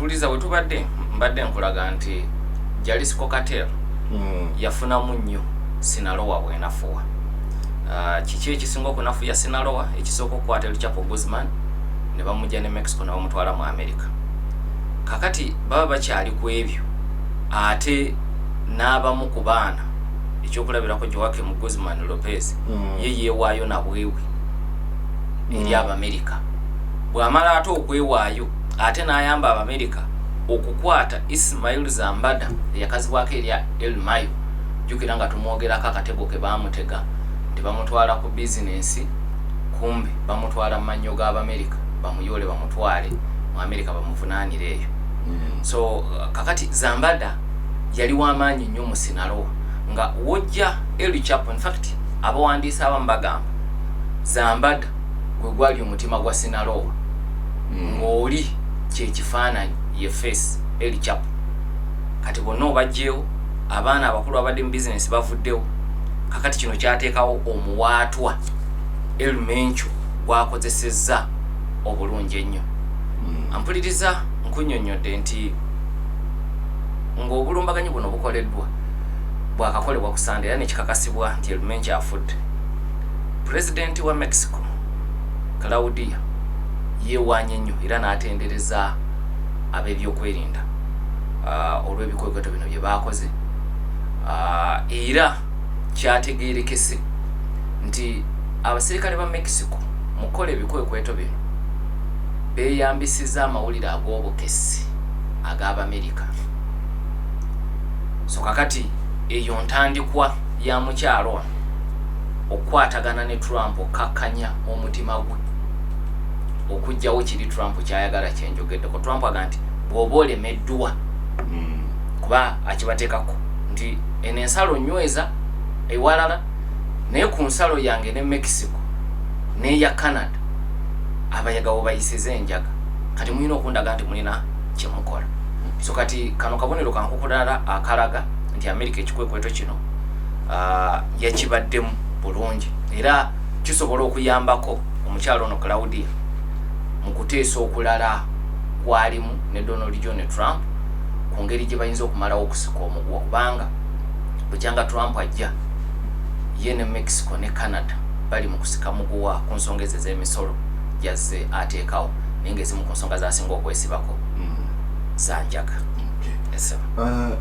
Atuuliza we tubadde mbadde nkulaga nti Jalisco Cartel yafunamu nnyo Sinaloa bwenafuwa. Kiki ekisinga okunafuya Sinaloa? Ekisooka, okukwata El Chapo Guzman ne bamujja ne Mexico ne bamutwala mu America. Kakati baba bakyali ku ebyo, ate n'abamu ku baana, ekyokulabirako Joaquim Guzman Lopez, ye yeewaayo nabwewe eri Abamerika. Bw'amala ate okwewaayo, ate n'ayamba Abamerika okukwata Ismail Zambada, eyakazibwako erya El Mayo. Jjukira nga tumwogerako akatego ke baamutega nti bamutwala ku bizinensi, kumbe bamutwala mu mannyo g'Abamerika bamuyoole, bamutwale mu Amerika bamuvunaanire eyo. So kakati Zambada yali w'amaanyi nnyo mu Sinaloa nga wojja El Chapo. Infact, abawandiisi abamu bagamba Zambada gwe gwali omutima gwa Sinaloa, ng'oli kyekifaananyi ye face El Chapo. Kati bonna obajjeewo, abaana abakulu abadde mu bizinesi bavuddewo. Kakati kino kyateekawo omuwaatwa El Mencho gwakozesezza obulungi ennyo. Ampuliriza, nkunnyonnyodde nti ng'obulumbaganyi buno bukoleddwa, bwakakolebwa ku Sande, era nekikakasibwa nti El Mencho afudde, Pulezidenti wa Mexico Claudia yeewaanye nnyo era n'atendereza ab'ebyokwerinda olw'ebikwekweto bino bye baakoze. Era kyategeerekese nti abasirikale ba Mexico mu kukola ebikwekweto bino beeyambisiza amawulire ag'obukesi ag'Abamerika. So kakati eyo ntandikwa ya mukyalo ono okukwatagana ne Trump, okkakkanya omutima gwe okuggyawo kiri Trump kyayagala kyenjogeddeko. Trump aga nti bw'oba olemeddwa, kuba akibateekako nti eno ensalo nyweza ewalala, naye ku nsalo yange ne Mexico n'eya Canada abayaga webayisiza enjaga, kati mulina okundaga nti mulina kyemukola. So kati kano kabonero kankukulala akalaga nti America ekikwekweto kino yakibaddemu bulungi, era kisobola okuyambako omukyalo ono Claudia mu kuteesa okulala kwalimu ne Donald John Trump ku ngeri gye bayinza okumalawo okusika omuguwa, kubanga bukyanga Trump ajja, ye ne Mexico ne Canada bali mu kusika muguwa ku nsonga ezo ez'emisolo gyazze ateekawo, naye ngaezimu ku nsonga zasinga okwesibako zanjaga.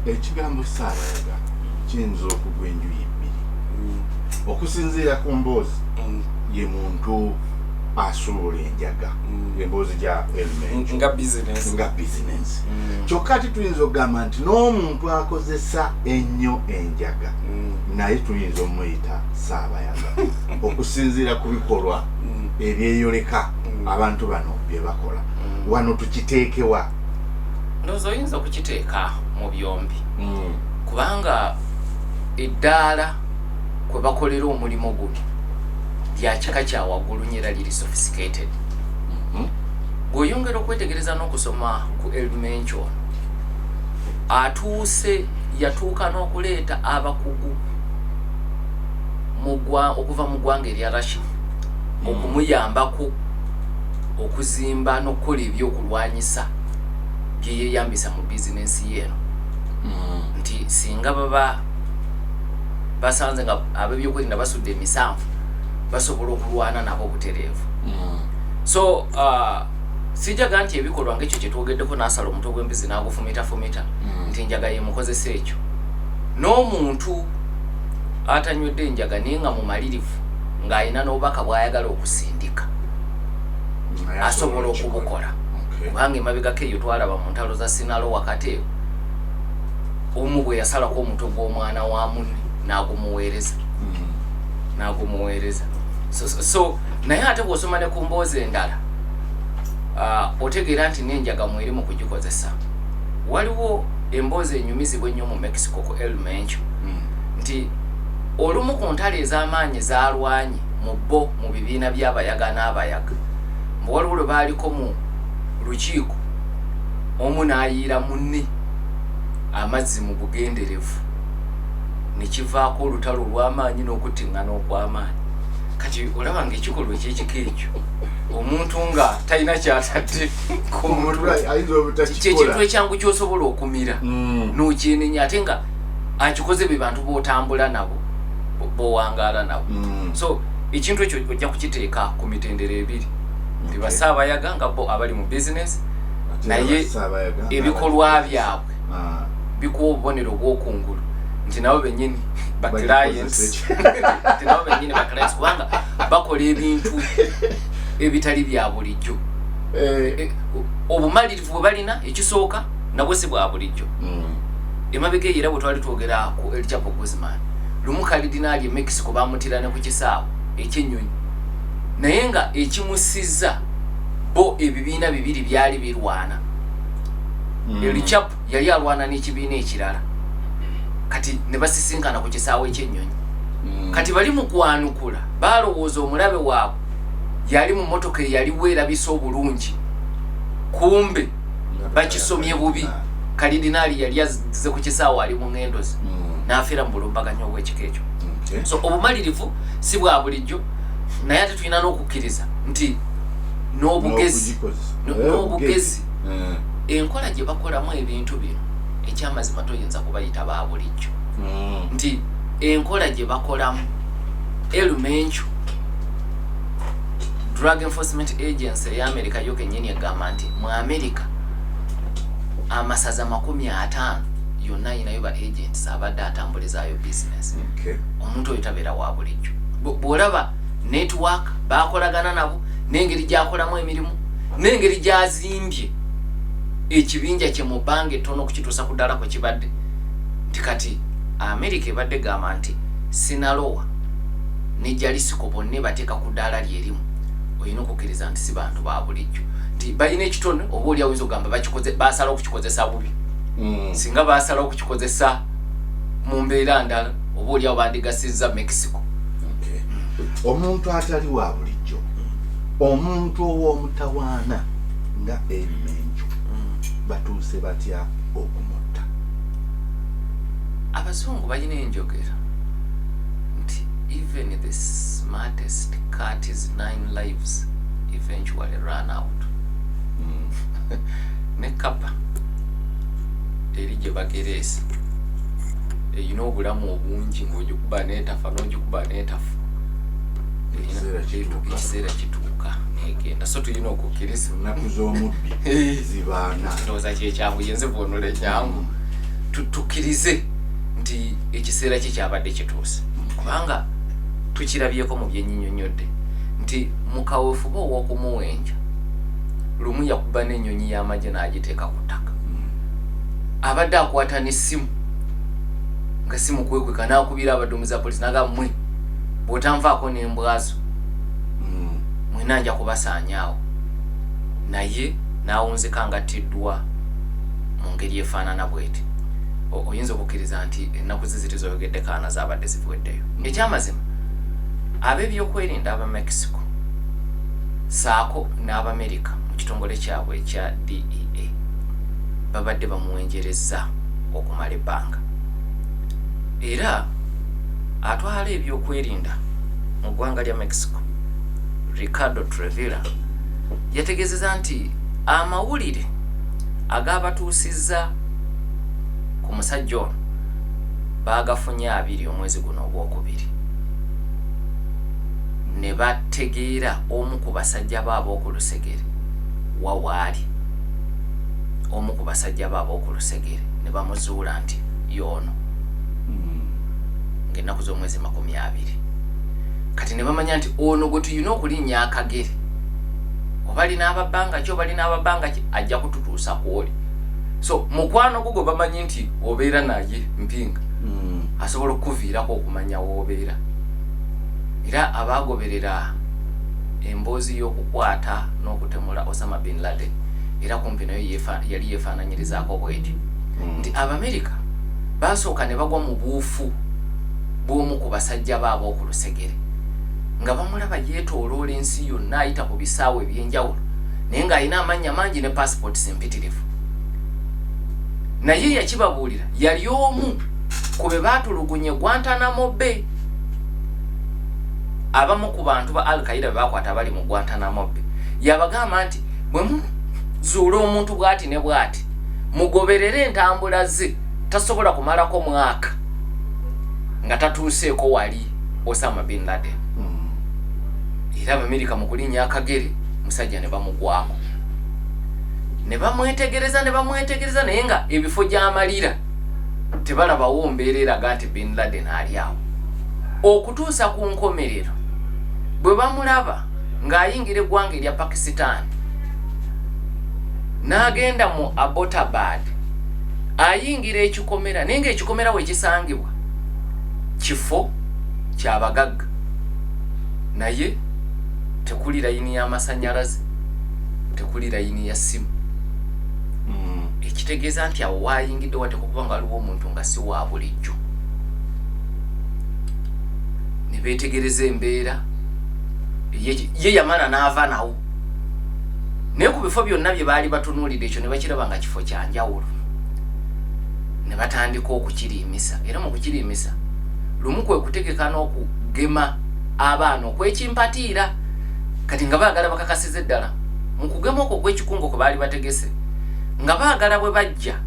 Ekigambo Saabayaga kiyinza okugwa enjuyi bbiri. Okusinziira ku mboozi, ye muntu asuubula enjaga, emboozi gya El Mencho nga business. Nga bizinensi. Kyokka ate tuyinza okugamba nti n'omuntu akozesa ennyo enjaga naye tuyinza omuyita Saabayaga, okusinziira ku bikolwa ebyeyoleka abantu bano bye bakola. Wano tukiteekewa? Ndowooza oyinza okukiteeka mu byombi, kubanga eddaala kwe bakolera omulimu guno lya kika kya waggulu nnyo era liri sophisticated. Bw'oyongera okwetegereza n'okusoma ku El Mencho ono, atuuse yatuuka n'okuleeta abakugu okuva mu ggwanga erya Russia okumuyambako okuzimba n'okukola ebyokulwanyisa bye yeeyambisa mu bizinensi ye eno, nti singa baba basanze nga ab'ebyokwerinda basudde emisanvu, basobola okulwana nabo butereevu. So sijaga nti ebikolwa ngaekyo kyetwogeddeko, n'asala omutwe gw'embizi n'agufumitafumita, nti enjaga yemukozesa ekyo. N'omuntu atanywedde enjaga naye nga mumalirivu, ng'alina n'obubaka bw'ayagala okusindika, asobola okubukola, kubanga emabegako eyo twalaba mu ntalo za Sinalo wakati eyo, omu bwe yasalako omutwe gw'omwana wa munne n'agumuweereza. So naye ate bw'osoma ne ku mboozi endala, otegeera nti n'enjaga mweri mu kugikozesa. Waliwo emboozi enyumizibwa ennyo mu Mexico ku El Mencho, nti olumu ku ntalo ez'amaanyi zaalwanye mu bo mu bibiina by'abayaga n'abayaga, mbu waliwo lwe baaliko mu lukiiko, omu n'ayiira munne amazzi mu bugenderevu, ne kivaako olutalo olw'amaanyi n'okuttiŋŋana okw'amaanyi. Kati olaba ng'ekikolwa ekyekika ekyo Omuntu nga talina kyatadde ku Omuntu mutwe, ayinza obutakikola. Kyekintu ekyangu kyosobola okumira nokyenenya, ate nga akikoze be bantu b'otambula nabo, b'owangaala nabo. So ekintu ekyo ojja kukiteeka ku mitendera ebiri, nti basaabayaga nga bo abali mu bizinesi, Ate naye abasaabayaga nga ebikolwa abali- byabwe Ah. bikuwa obubonero obwokungulu nti nabo bennyini ba clients, nti nabo bennyini ba clients, kubanga bakola ebintu ebitali bya bulijjo. Obumalirivu bwe balina ekisooka nabwo si bwa bulijjo. Emabega eyo era bwe twali twogera ku El Chapo Guzman, lumu kalidinaali e Mexico bamutira ne ku kisaawe ekyennyonyi, naye nga ekimusizza bo ebibiina bibiri byali birwana. El Chapo yali alwana n'ekibiina ekirala, kati ne basisinkana ku kisaawe ekyennyonyi. Kati bali mu kwanukula, balowooza omulabe waabwe yali mu motoka eyaliwo erabisa obulungi, kumbe bakisomye bubi, kalidinaali yali azze ku kisaawe ali mu ŋŋendo ze, n'afiira mu bulumbaganyi obw'ekika ekyo. So obumalirivu si bwa bulijjo, naye ate tulina n'okukkiriza nti n'obugezi N'okugikozesa. N'obugezi. Enkola gye bakolamu ebintu bino, ekyamazima toyinza kubayita ba bulijjo, nti enkola gye bakolamu. El Mencho, Drug Enforcement Agency eya America yo kennyini egamba nti mu America amasaza 50 yonna ayinayo ba agents abadde atambulizaayo business. Omuntu oyo tabeera wa bulijjo. Bw'olaba network bakolagana nabo, n'engeri gyakolamu emirimu, n'engeri gy'azimbye ekibinja kye mu bbanga ettono okukituusa ku ddala kwe kibadde, nti kati America ebadde egamba nti Sinaloa ne Jalisco bonna bateeka ku ddaala lyerimu, olina okukkiriza nti si bantu ba bulijjo, nti balina ekitone. Oba oli awinza okugamba basala okukikozesa bubi. Singa basala okukikozesa mu mbeera ndala, oba oli awo bandigasizza Mexico. Okay. Omuntu atali wa bulijjo, omuntu ow'omutawaana nga El Mencho, batuuse batya okumutta? Abazungu balina enjogera nti even the smartest cat's nine lives eventually run out. Ne kapa eri gye bagereesa erina obulamu obungi, ng'ogikuba neetafa, n'ogikuba neetafa. Ekiseera kituuka. Ekiseera kituuka negenda, so tulina okukkiriza. Ennaku z'omubbi zibaana. Ndowooza kyekyangu, yenzivuunula ekyangu. Tukkirize nti ekiseera kye kyabadde kituuse, kubanga tukirabyeko mu byenyinyonnyodde nti mu kaweefube ow'okumuwenja, lumu yakuba n'ennyonyi y'amagye n'agiteeka ku ttaka. Abadde akwata n'essimu nga si mukwekweka, n'akubira abaduumizi ba polisi n'agamba, "Mmwe bw'otanvaako n'embwazo, mwena nja kubasaanyaawo." Naye n'awunzika nga attiddwa mu ngeri efaanana bweti. Oyinza okukkiriza nti ennaku ze ziri zoyogeddeko ana zaabadde zivuweddeyo. Ekyamazima, ab'ebyokwerinda aba Mexico saako n'Abamerika mu kitongole kyabwe ekya DEA babadde bamuwenjereza okumala ebbanga, era atwala ebyokwerinda mu ggwanga lya Mexico, Ricardo Trevilla, yategeezeza nti amawulire agabatuusizza ku musajja ono baagafunye 20 omwezi guno ogwokubiri, ne bategeera omu ku basajja be ab'oku lusegere wawaali, omu ku basajja be ab'oku lusegere ne bamuzuula nti y'ono, ng'ennaku z'omwezi 20. Kati ne bamanya nti ono gwe tuyina okulinnya akagere, oba lina ababbanga ki, oba lina ababbanga ki, ajja kututuusa kwoli. So mukwano gwo gwe bamanyi nti obeera naye mpinga, asobola okukuviirako okumanya w'obeera. Era abaagoberera emboozi y'okukwata n'okutemula Osama bin Laden, era kumpi nayo yali yeefaananyirizaako bwetyo, nti Abamerika basooka ne bagwa mu buufu bw'omu ku basajja be ab'oku lusegere, nga bamulaba yeetooloola ensi yonna, ayita ku bisaawe ebyenjawulo, naye ng'alina amannya mangi ne passports mpitirivu. Naye yakibabuulira, yali omu ku be baatulugunya Guantanamo Bay, abamu ku bantu ba Al Qaida be bakwata abali mu Guantanamo Bay. Yabagamba nti bwe muzuula omuntu bw'ati ne bw'ati, mugoberere entambula ze, tasobola kumalako mwaka nga tatuuseeko wali Osama bin Laden. Era Abamerika mu kulinnya akagere, musajja ne bamugwako ne bamwetegereza ne bamwetegereza, naye nga ebifo gy'amalira tebalabawo mbeera eraga nti bin Laden ali awo, okutuusa ku nkomerero bwe bamulaba ng'ayingira eggwanga erya Pakistan n'agenda mu Abbottabad. Ayingira ekikomera, naye ng'ekikomera we kisangibwa kifo kyabagagga, naye tekuli layini y'amasannyalaze, tekuli layini ya ssimu, ekitegeeza nti awo waayingidde wateekwa okuba nga waliwo omuntu nga si wa bulijjo. Ne beetegereza embeera ye yamala n'ava nawo, naye ku bifo byonna bye baali batunuulidde, ekyo ne bakiraba nga kifo kya njawulo, ne batandika okukiriimisa. Era mu kukiriimisa lumu kwe kutegeka n'okugema abaana okwekimpatiira. Kati nga baagala bakakasiza eddala mu kugema okwo okwekikungo kwe baali bategese, nga baagala bwe bajja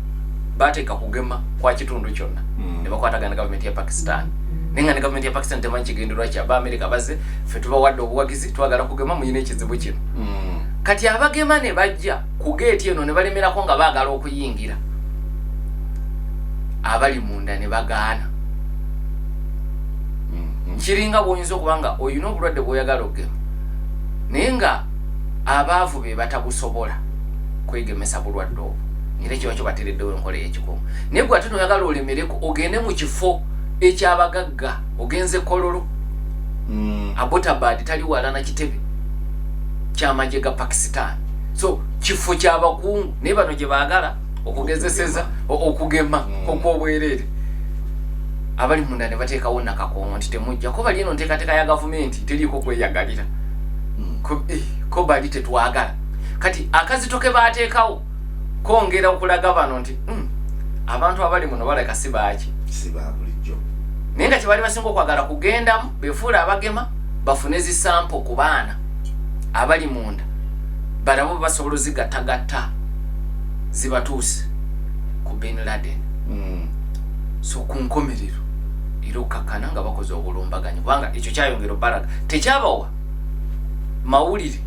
bateeka kugema kwa kitundu kyonna, ne bakwatagana gavumenti ya Pakistan, naye nga ne gavumenti ya Pakistan temanyi kigendererwa kya Baamerika. Bazze, ffe tubawadde obuwagizi, twagala kugema, muyina ekizibu kino. Kati abagema ne bajja ku geeti eno ne balemerako nga baagala okuyingira, abali munda ne bagaana. Kiringa bw'oyinza okuba nga olina obulwadde bw'oyagala okugema, naye nga abaavu be batabusobola kwegemesa bulwadde obwo, era kiba kyo batereddewo enkola ey'ekikungu, naye gwe ate noyagala olemereko ogende mu kifo ekyabagagga, ogenze Kololo. Abbottabad tali wala na kitebe kyamagye ga Pakistan, so kifo kyabakungu, naye bano gye baagala okugezeseza okugema okwobwereere. Abali munda ne bateekawo nakakongo nti temujja ko bali eno nteekateeka ya gavumenti, teriiko kweyagalira. Ko bali tetwagala. Kati akazito ke baateekawo kongera okulaga bano nti abantu abali muno baleka si baaki, si ba bulijjo. Naye nga kyebaali basinga okwagala kugendamu befuula abagema, bafune zi sample ku baana abali munda, balabe basobola ozigattagatta zibatuuse ku bin Laden. So ku nkomerero era okkakkana nga bakoze obulumbaganyi, kubanga ekyo kyayongera obalaga tekyabawa mawulire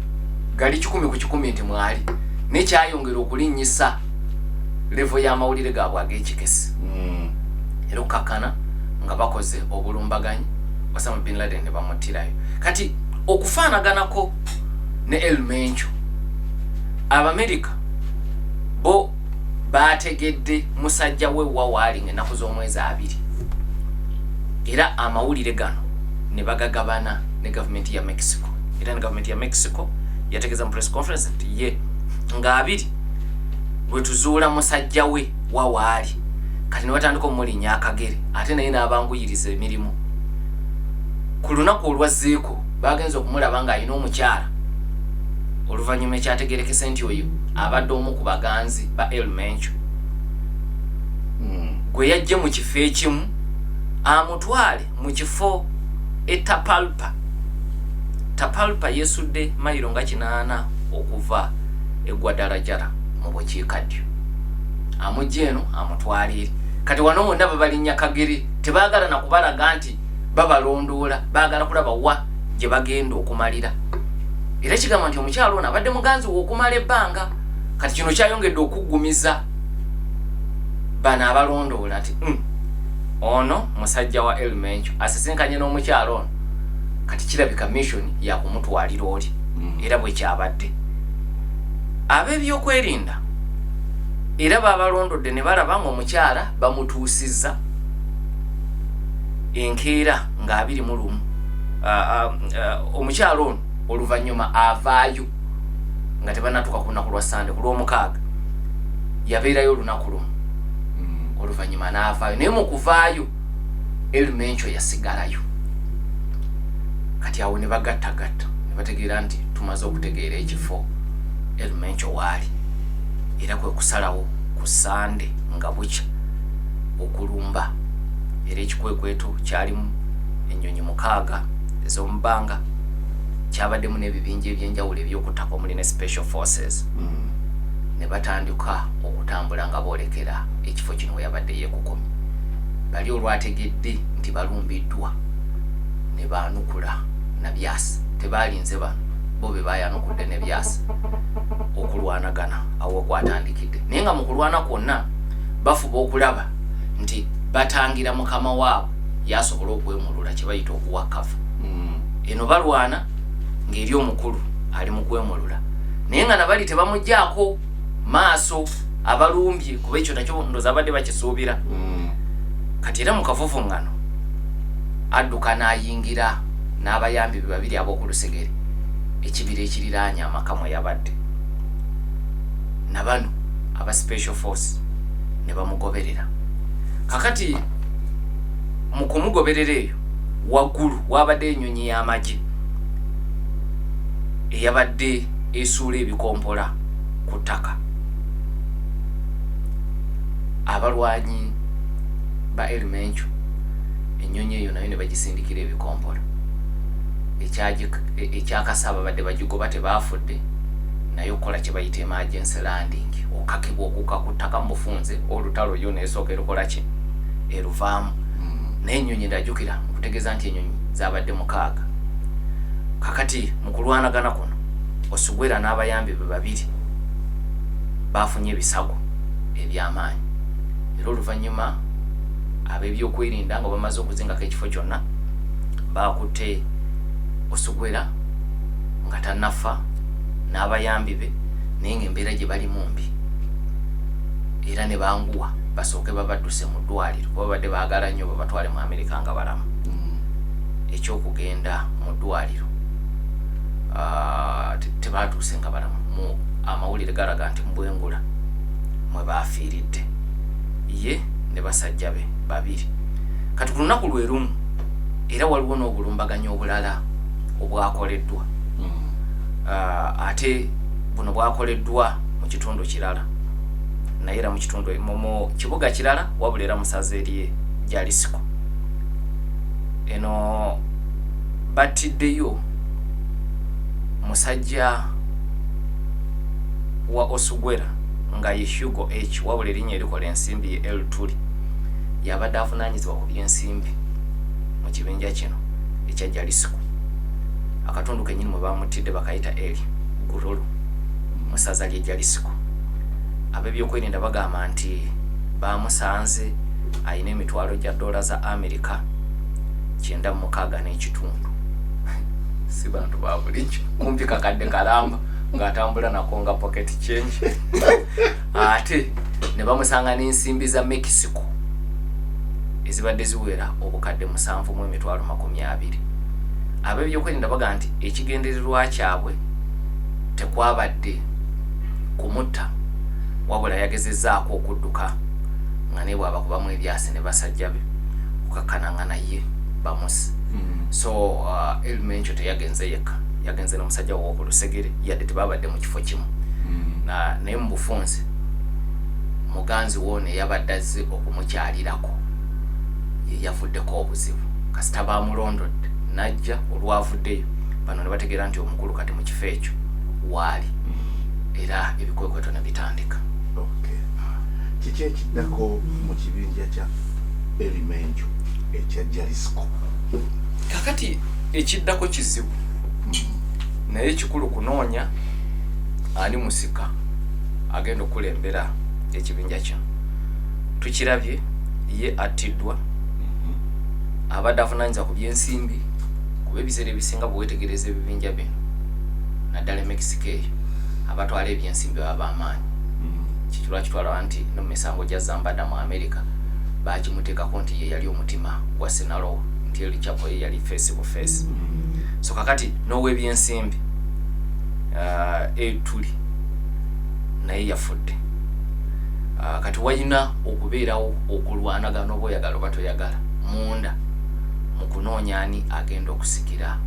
gali 100% nti mwali, naye kyayongera okulinnyisa level y'amawulire gaabwe ag'ekikesi. Era okkakkana nga bakoze obulumbaganyi, Osama bin Laden ne bamuttirayo. Kati okufaanaganako ne El Mencho, Abamerika bo bategedde musajja we wa waali ng'ennaku z'omwezi 20, era amawulire gano ne bagagabana ne gavumenti ya Mexico. Era ne gavumenti ya Mexico yategeeza mu press conference nti ye nga 20 bwe tuzuula musajja we wa waali. Kati ne batandika omulinnya akagere, ate naye n'abanguyiriza emirimu. Ku lunaku olwazzeeko bagenza okumulaba ng'alina omukyala, oluvannyuma ekyategerekese nti oyo abadde omu ku baganzi ba El Mencho, gwe yajje mu kifo ekimu amutwale mu kifo Etapalpa. Tapalpa yeesudde mayiro nga 80 okuva e Guadalajara mu bukiikaddyo. Amujja eno amutwala eri. Kati wano wonna babalinnya kagere, tebaagala na kubalaga nti babalondoola, baagala kulaba wa gye bagenda okumalira. Era kigamba nti omukyalo ono abadde muganzi we okumala ebbanga. Kati kino kyayongedde okuggumiza bano abalondoola nti ono musajja wa El Mencho asisinkanye n'omukyalo ono, kati kirabika mission yakumutwalira oli. Era bwe kyabadde, ab'ebyokwerinda era babalondodde ne balaba ng'omukyala bamutuusizza enkeera nga 21. Omukyala ono oluvannyuma avaayo nga tebanatuuka ku lunaku lwa Sande, ku Lwomukaaga yabeerayo olunaku lumu, oluvannyuma n'avaayo. Naye mu kuvaayo El Mencho yasigalayo. Kati awo ne bagattagatta ne bategeera nti tumaze okutegeera ekifo El Mencho waali, era kwe kusalawo ku Sande nga bukya okulumba. Era ekikwekweto kyalimu ennyonyi 6 ez'omu bbanga. Kyabaddemu n'ebibinja ebyenjawulo eby'okuttaka omuli ne special forces, ne batandika okutambula nga boolekera ekifo kino we yabadde yeekukumye. Bali olwategedde nti balumbiddwa ne baanukula na byasi, tebaalinze bano bo be bayanukudde ne byasi okulwanagana awo kwatandikidde. Naye nga mu kulwana kwonna bafuba okulaba nti batangira mukama waabwe yasobola okwemulula, kye bayita okuwakava. Eno balwana ng'eri omukulu ali mu kwemulula, naye nga nabali tebamugyaako maaso abalumbye, kuba ekyo nakyo ndowooza abadde bakisuubira. Kati era mu kavuvuŋŋano adduka n'ayingira n'abayambi be babiri ab'okulusegere ekibira ekiriraanye amaka mwe yabadde, na bano aba special force ne bamugoberera. Kakati mu kumugoberera eyo waggulu wabadde ennyonyi y'amagye eyabadde esuula ebikompola ku ttaka. Abalwanyi ba El Mencho ennyonyi eyo nayo ne bagisindikira ebikompola. Ekyakasa ababadde bagigoba tebaafudde, naye okukola kye bayita emergency landing, okakibwa okukka ku ttaka mu bufunze, olutalo yo neesooka erukola ki, eruvaamu. Naye ennyonyi, ndajukira nkutegeeza nti ennyonyi zabadde 6. Kakati mu kulwanagana kuno Osigwera n'abayambi be babiri bafunye ebisago eby'amaanyi, era oluvannyuma ab'ebyokwerinda nga bamaze okuzingako ekifo kyonna bakutte Osigwera nga tannafa n'abayambi be, naye ng'embeera gye balimu mbi, era ne banguwa basooke babadduse mu ddwaliro kuba babadde baagala nnyo babatwale mu Amerika nga balamu. Ekyokugenda mu ddwaliro tebatuuse nga balamu. Mu amawulire galaga nti mbwengula mwe bafiiridde ye ne basajja be babiri. Kati ku lunaku lwe lumu era waliwo n'obulumbaganyi obulala obwakoleddwa. Ate buno bwakoleddwa mu kitundu kirala, naye era mu kitundu mu kibuga kirala, wabula era musaza erye Jalisco. Eno battiddeyo musajja wa Osigwera nga ye Hugo H, wabula erinnya erikola ensimbi ye El Tuli, yabadde avunaanyizibwa ku byensimbi mu kibinja kino ekya Jalisco. Akatundu kennyini mwe bamuttidde bakayita Eli Gurulu mu ssaza ly'e Jalisco. Ab'ebyokwerinda bagamba nti bamusanze alina emitwalo gya dola za Amerika 96.5, si bantu ba bulijjo, kumpi kakadde kalamba ng'atambula nako nga pocket change, ate ne bamusanga n'ensimbi za Mexico ezibadde ziwera 7,020,000. Ab'ebyokwerinda baga nti ekigendererwa kyabwe tekwabadde kumutta, wabula yagezezzaako okudduka nga naye bw'abakubamu ebyasi ne basajja be okukakkana nga naye bamusi. So El Mencho teyagenze yekka, yagenze n'omusajja wo ku lusegere, yadde tebabadde mu kifo kimu. Naye mu bufunze muganzi wono eyabadde azze okumukyalirako ye yavuddeko obuzibu, kasita bamulondodde najja. Olwavuddeyo bano ne bategeera nti omukulu kati mu kifo ekyo waali, era ebikwekweto ne bitandika. Okay. Kiki ekiddako mu kibinja kya El Mencho ekya Jalisco? Kakati ekiddako kizibu, naye ekikulu kunoonya ani musika agenda okukulembera ekibinja kino. Tukirabye ye attiddwa, abadde avunaanyiza ku byensimbi, kuba ebiseera ebisinga bwe weetegereza ebibinja bino naddala e Mexico eyo abatwala ebyensimbi baba bamaanyi. Kikirwa kitwala nti no mu misango gya Zambada mu America bakimuteekako nti ye yali omutima gwa Sinaloa, nti El Chapo ye yali face ku face. So kakati n'ow'ebyensimbi Etuli naye yafudde. Kati walina okubeerawo okulwanagana oba oyagala oba toyagala munda mu kunoonya ani agenda okusikira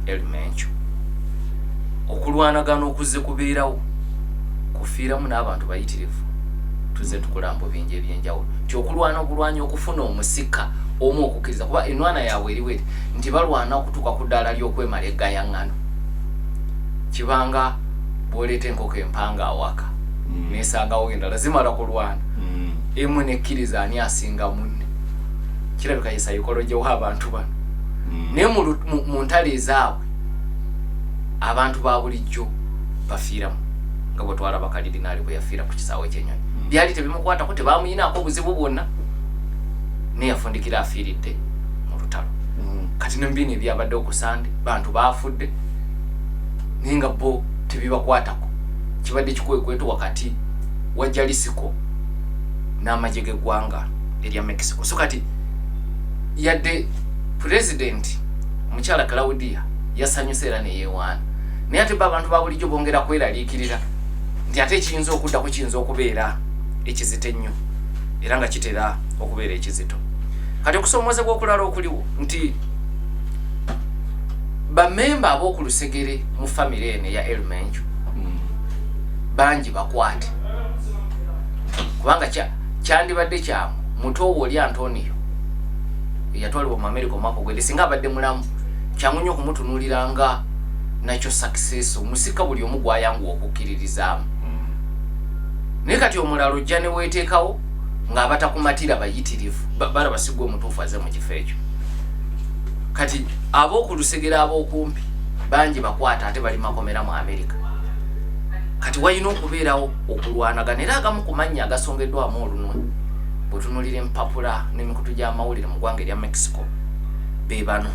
El Mencho. Okulwanagana okuzze kubeerawo kufiiramu n'abantu bayitirivu. Tuzze tukola mu bingi ebyenjawulo nti okulwana obulwanyi okufuna omusika omu okukkiriza, kuba enwana yaabwe eriwo eri nti balwana okutuuka ku ddaala ly'okwemala eggayaŋŋano. Kibanga bw'oleeta enkoko empanga awaka, nesangawo endala zimala kulwana, emu nekkiriza ani asinga munne. Kirabika ye psychology w'abantu bano. Naye mu ntalo ezaabwe abantu ba bulijjo bafiiramu, nga bwe twalaba Kalidinaali bwe yafiira ku kisaawe ky'ennyonyi. Byali tebimukwatako, tebamuyinaako buzibu bwonna, naye yafundikira afiiridde mu lutalo. Kati ne mubino ebyabaddewo ku Sande, bantu baafudde naye nga bo tebibakwatako. Kibadde kikwekweto wakati wa Jalisco n'amagye g'eggwanga erya Mexico. So kati yadde pulezidenti omukyala Claudia yasanyuse era neyewaana, naye ate bo abantu ba bulijjo bongera kweraliikirira nti ate ekiyinza okuddako kiyinza okubeera ekizito ennyo, era nga kitera okubeera ekizito. Kati okusoomozebwa okulala okuliwo nti bamemba ab'oku lusegere mu famire eno eya El Mencho bangi bakwate, kubanga kyandibadde kyangu muto we oli Antonio eyatwalibwa mu America omwaka ogwedde, singa abadde mulamu, kyangu nnyo okumutunuulira nga nakyo success, omusika buli omu gwayanguwa okukkiririzaamu. Naye kati omulala ojja ne weeteekawo ng'abatakumatira bayitirivu, balaba sigwe omutuufu aze mu kifo ekyo. Kati ab'oku lusegere ab'okumpi bangi bakwata, ate bali makomera mu America. Kati walina okubeerawo okulwanagana, era agamu ku mannya agasongeddwamu olunwe bwetunulira empapula n'emikutu gy'amawulire mu ggwanga erya Mexico be bano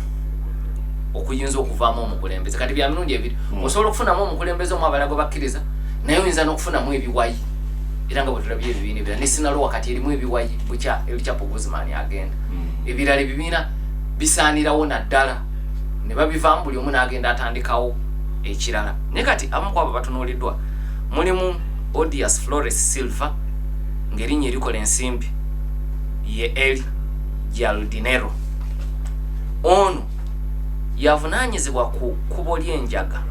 okuyinza okuvaamu omukulembeze. Kati bya mirundi ebiri: osobola okufunamu omukulembeze omu abalala gwe bakkiriza, naye oyinza n'okufunamu ebiwayi, era nga bwe tulabye ebibiina ebirala ne Sinaloa kati erimu ebiwayi bukya El Chapo Guzman agenda. Ebirala ebibiina bisaanirawo naddala ne babivaamu, buli omu n'agenda atandikawo ekirala. Naye kati abamu ku abo batunuuliddwa mulimu Odias Flores Silva, ng'erinnya erikola ensimbi ye El Jardinero. Ono yavunaanyizibwa ku kkubo ly'enjaga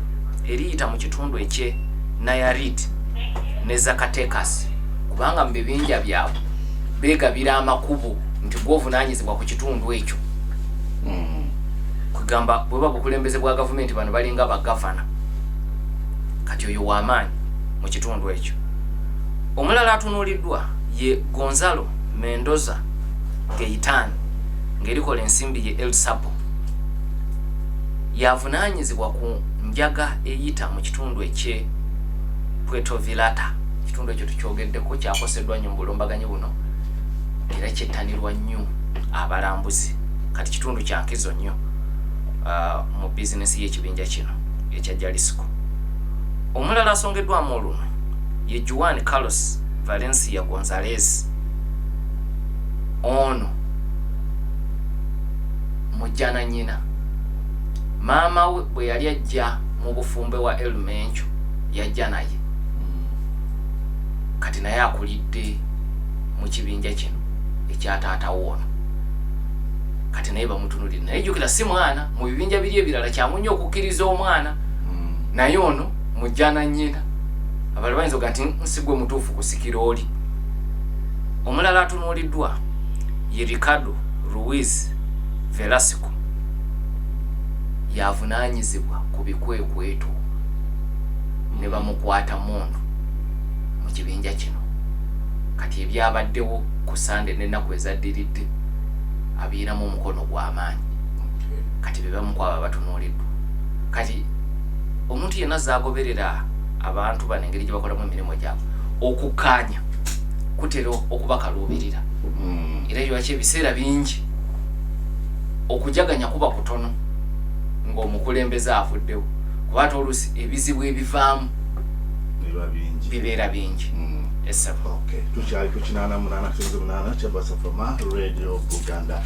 eriyita mu kitundu ekye Nayarit ne Zacatecas, kubanga mu bibinja byabwe beegabira amakubo nti gwovunaanyizibwa ku kitundu ekyo. Kugamba bweba bukulembeze bwa gavumenti, bano balinga bagavana. Kati oyo w'amaanyi mu kitundu ekyo. Omulala atunuuliddwa ye Gonzalo Mendoza Gaitan, ng'erikola ensimbi ye El Sapo. Yavunaanyizibwa ku njaga eyita mu kitundu ekye Puerto Vallarta. Ekitundu ekyo tukyogeddeko, kyakoseddwa nnyo mu bulumbaganyi buno era kyettanirwa nnyo abalambuzi. Kati kitundu kya nkizo nnyo mu bizinesi y'ekibinja kino ekya Jalisco. Omulala asongeddwamu olunwe ye Juan Carlos Valencia Gonzalez. Ono mujjana nnyina. Maama we bwe yali ajja mu bufumbe wa El Mencho yajja naye. Kati naye akulidde mu kibinja kino ekya taata woono. Kati naye bamutunulire, naye jjukira si mwana. Mu bibinja biri ebirala kyangu nnyo okukkiriza omwana, naye ono mujjana nnyina. Abalala bayinza oga nti nsigwe mutuufu kusikira oli. Omulala atunuuliddwa ye Ricardo Ruiz Velasco, yavunaanyizibwa ku bikwekweto ne bamukwata mundu mu kibinja kino. Kati ebyabaddewo ku Sande n'ennaku ezaddiridde abiinamu omukono gw'amaanyi. Kati be bamu ku abo abatunuuliddwa. Kati omuntu yenna zaagoberera abantu bano engeri gye bakolamu emirimu gyabwe, okukkaanya kutera okubakaluubirira. Era lwaki ebiseera bingi okujaganya kuba kutono ng'omukulembeze avuddewo, kuba ate oluusi ebizibu ebivaamu biba bingi. Bibeera bingi. Esebo. Okay, tukyali ku 88.8 Kyabasafama Radio Buganda.